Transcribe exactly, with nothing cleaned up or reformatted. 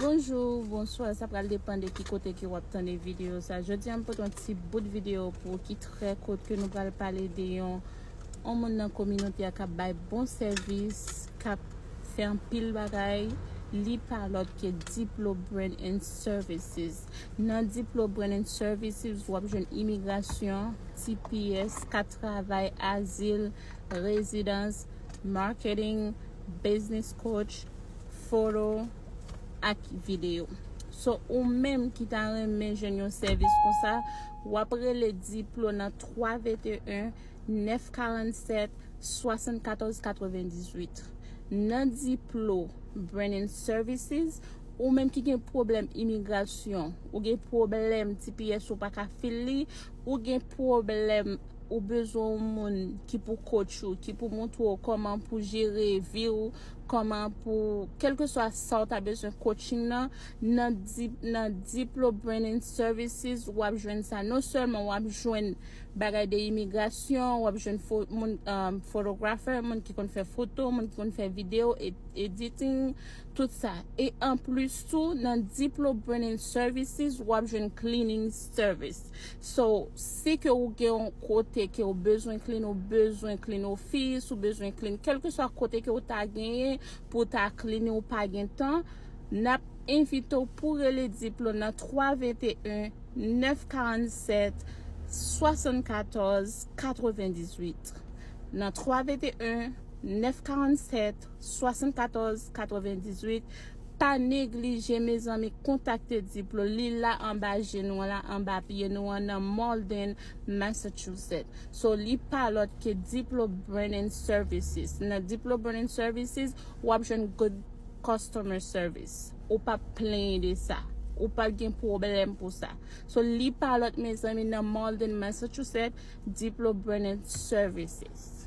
Bonjou, bonswa, sa pral depann de ki kote ke w ap tande videyo sa. Jodi a m pote yon ti bout videyo pou ki trè kout ke nou pral pale de yon yon moun nan kominote a k ap bay bon sèvis, k ap fè anpil bagay. Li pa lòt ke Diplo Brand and Services. Nan Diplo Brand and Services, w ap jwenn imigrasyon, T P S, kat travay, azil, rezidans, marketing, business coach, foto, ak videyo. So, ou menm ki ta renmen jwenn yon sèvis konsa, w ap rele Diplo nan twa venteyen, nèf karannsèt, swasannkatòz, katrevendizuit. Nan Diplo Brand and Services, ou menm ki gen pwoblèm imigrasyon, ou gen pwoblèm T P S ou pa ka fil li, ou gen pwoblèm ou bezwen yon moun ki pou coach ou, ki pou montre w kòman pou jere vi w, kòman pou, kèlkeswa sa w ta bezwen coaching nan, nan, di, nan Diplo Brand and Services, w ap jwenn sa. Non sèlman w ap jwenn bagay de imigrasyon, w ap jwenn fo, moun, um, photographer, moun ki konn fè foto, moun ki konn fè videyo, e, editing, tout sa. E anplis tou, nan Diplo Brand and Services, w ap jwenn cleaning service. So, si ke ou gen yon kote ke ou bezwen clean, ou bezwen clean office, ou bezwen clean kèlkeswa kote ke ou ta genyen pou ta clean ou pa gen tan, n ap envite w pou rele Diplo nan twa venteyen, nèf karannsèt, swasannkatòz, katrevendizuit. Nan twa venteyen, nèf karannsèt, swasannkatòz, katrevendizuit. Pa neglije, mezanmi, kontakte Diplo. Li la anba je nou an la, anba pye nou an, nan Malden, Massachusetts. So, li pa lòt ke Diplo Brand and Services. Nan Diplo Brand and Services, w ap jwenn good customer service. Ou p ap plenyen de sa. Ou p ap gen pwoblèm pou sa. So, li pa lòt, mezanmi, nan Malden, Massachusetts, Diplo Brand and Services.